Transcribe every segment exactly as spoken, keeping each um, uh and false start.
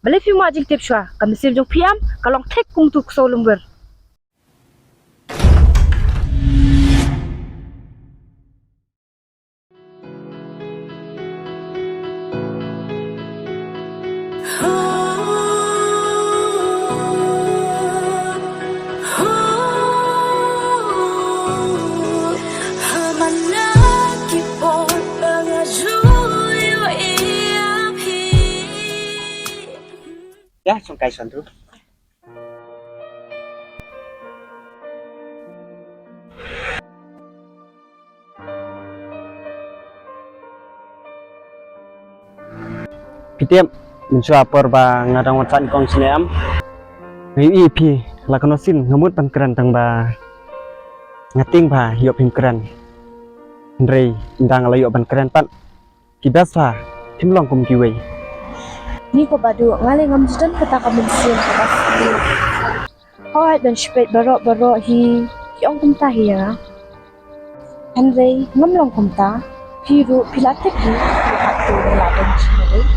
Balei phi mad jingtip shuwa? Ka mynsiem jong phi em ka long thik kum tu ksew lum wer. Ya, song kai son tu. Phi tip, mynshuwa por ba nga dang wan sah nyngkong shane em, nga ïohi ïa phi la kano sien, nga mut ban kren tang ba nga tieng ba ïoh phim kren. Hynrei ynda nga la ïoh ban kren pat, ki best ha, phim long kum kiwei. Ni ko Badu, nga lei ngam ju don kata ka mynsiem kaba sniew. Hooid, ban shu peit baroh baroh hi ki ong kumta hi ïa nga. Hynrei ngam long kumta. Phi ruh phi la tip hi, phi la tip, phi la don jingmut.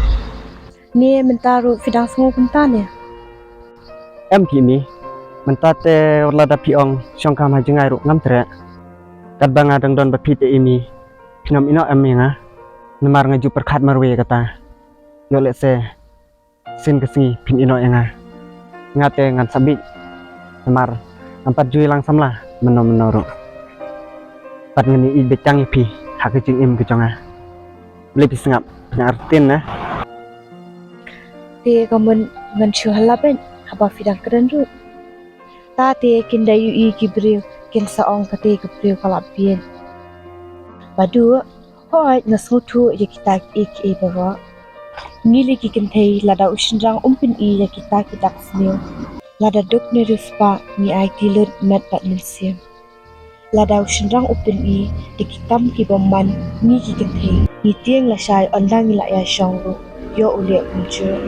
Ne mynta ruh phi dang sngew kumta ne? Em phi Imi, mynta te wat lada phi ong shongkam ha jngai ruh ngam treh. Katba nga dang don bad phi te Imi, phin ym ïehnoh em ïa nga? Namar nga ju pyrkhat marwei ïa kata. Ïoh lehse sien ka sngi phin ïehnoh ïa nga. Nga te ngan sa bieit, namar ngam pat ju ïalang samla mynno mynno ruh. Bad ngan ïeit beit tang ïa phi ha ka jingim ka jong nga. Balei phi sngap, phi nang artatien ne? Te ka mut ngan shu hala beit haba phi dang kren ruh. Ta te kin da ïohi ki briew kin sa ong kata ka briew ka la bieit. Badu, hooid nga sngewthuh ïa kita kiei kiei baroh. Ngi lei ki kynthei lada u shynrang um pyni ïa kita ki dak sniew, lada duk ne riewspah ngi aiti lut met bad mynsiem. Lada u shynrang u pyni da ki kam ki bymman, ngi ki kynthei ngi tieng lashai, ynda ngi la ïashong ruh ïoh u leh kumjuh.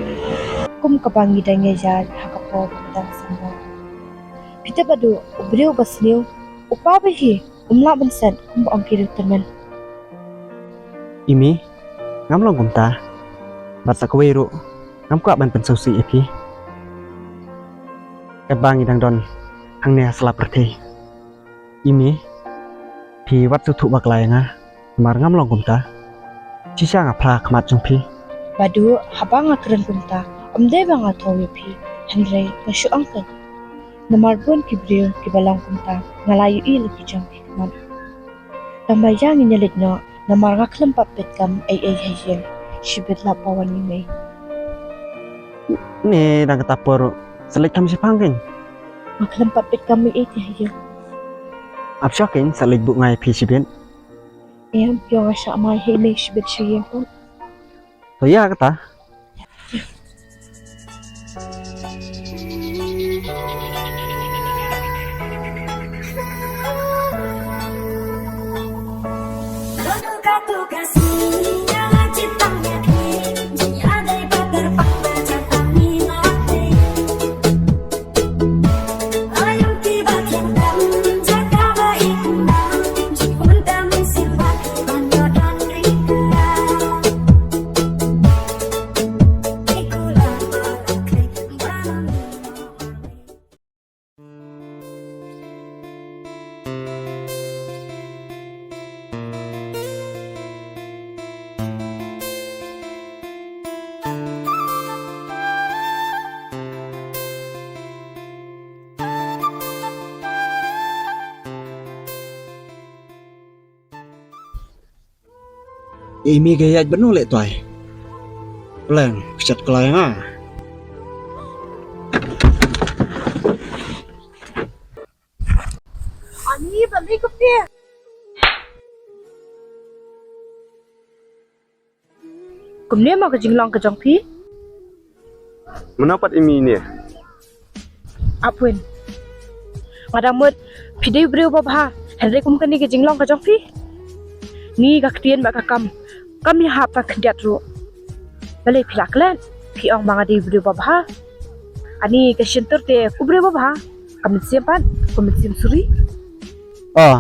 Kum kaba ngi dang ïaid ha ka por ba dang samla. Phi tip Badu, u briew ba sniew, u pa ba hi, um lah ban set kumba ong ki riewtymmen. Imi, ngam long kumta. Bad sa kawei ruh ngam kwah ban pynsngewsih ïa phi. Katba ngi dang don hangne ha sla pyrthei. Imi, phi wat sngewthuh bakla ïa nga, namar ngam long kumta. Shisha nga phla ha khmat jong phi. Badu, haba nga kren kumta, ym dei ba nga thew ïa phi, hynrei nga shu ong kein. Namar bun ki briew kiba long kumta, nga la ïohi la ki jong ki khmat. Tang ba ïa ngin ïa leit noh, namar nga khlem pat peit kam ei ei ha ïing, shibit lap ba wan ïa mei. Ne dang kata por, sa leit kam shipang kein. Nga khlem pat peit kam ei ei te ha ïing. Ap sha kein, sa leit buh nga ïa phi shibit. Em, phi ong nga shah mai hei mei shibit sha ïing pat. To ïa kata. Imi ka ïaid bad no leh twai. Pleng, kjat klai nga. Ani, balei kumne? Kumne mo ka jinglong ka jong phi? Mano pat Imi ne? Apwin. Nga da mut phi dei u briew ba bha, hynrei kum kane ka jinglong ka jong phi. Ni ka ktien bad ka kam kam ïahap tang khyndiat ruh. Balei phi la klet? Phi ong ba nga dei u briew ba bha. Ani ka shyntur te u briew ba bha. Ka mynsiem pat, ka mynsiem suri. Oh,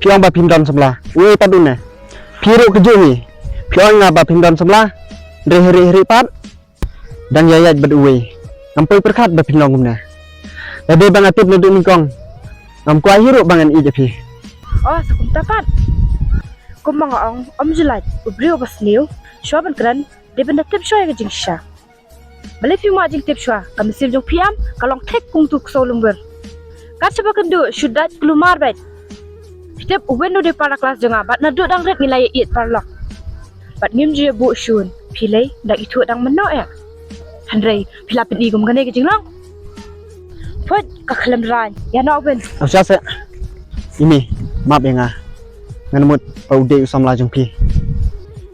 phi ong ba phim don samla. Wei pat une. Phi ruh ka jong ngi. Phi ong nga ba phim don samla. Hynrei hynrei hynrei pat. Dang ïaid bad uwei. Ngam poi pyrkhat ba phin long kumne. Lada ba nga tip naduh nyngkong, ngam kwah hi ruh ba ngan ïeit ïa phi. Oh, sa kumta pat. Kumba nga ong, ym ju lait u briew uba sniew shuwa ban kren, dei ban da tip shuwa ïa ka jingshisha. Balei phi mad jingtip shuwa? Ka mynsiem jong phi em ka long thik kum uto u ksew lum wir. Kat shaba kynduh shu dait kulmar beit. Phi tip u Win u dei para klas jong nga bad naduh dang rit ngi la ïa ïeit paralok. Bad ngim ju ïa buh shun, phi lei dang ithuh dang mynno eh. Hynrei phi la pyni kum kane ka jinglong. Phuit, ka khlem rang, ïa noh u Win. Ym shisha seh. Imi, map ïa nga. Ngan mut ba u dei u samla jong phi.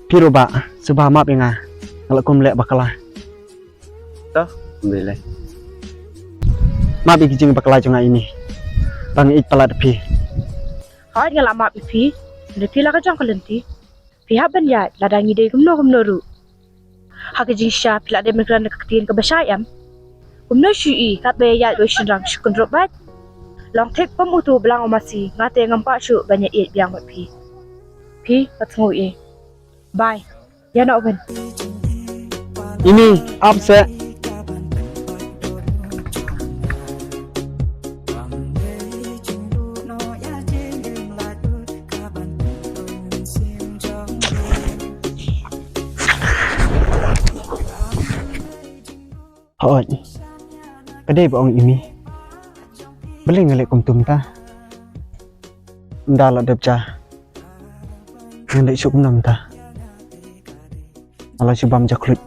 Phi ruh bah, sngewbha map ïa nga. Nga la kum leh bakla. To, ym lei. Map ïa ki jingbakla jong nga Imi. Tang ïeit palat phi. Hooid, nga la map ïa phi. Hynrei phi la ka jong ka lynti. Phi hap ban ïaid lada ngi dei kumno kumno ruh. Ha ka jingshisha phi la dei ban kren da ka ktien kaba shai em. Kumno shu ïohi katba ïaid wei shynrang shu kynrup beit. Long thik kum uto u blang u masi, nga te ngam kwah shuh ban ïa ïeit biang bad phi. Phi, pat sngew ïa. Bye. Ïa noh u Win. Imi, ap seh. Hooid. Ka dei ba ong Imi. Balei nga leh kumto mynta? Ynda la dep ja, ngan leh shuh kumno mynta? Nga la shu bam jakhluit.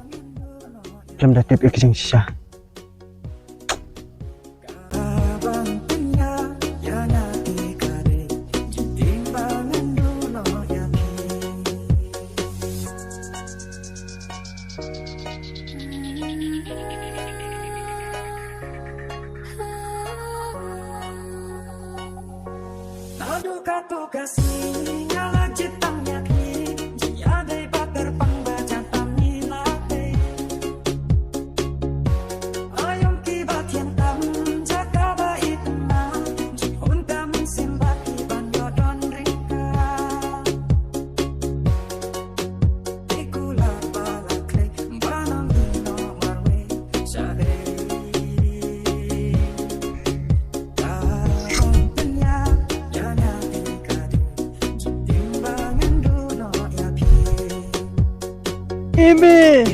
Khlem da tip ïa ka jingshisha. Naduh katto ka sngi nga la jied tang ïa ki, jia dei ba kyrpang ba jan tam ngi la tei. Aïom kiba thiang tam jaka ba itynnat, jingkhun ka mynsiem ba ki ban ïoh don ryngkat. Imi!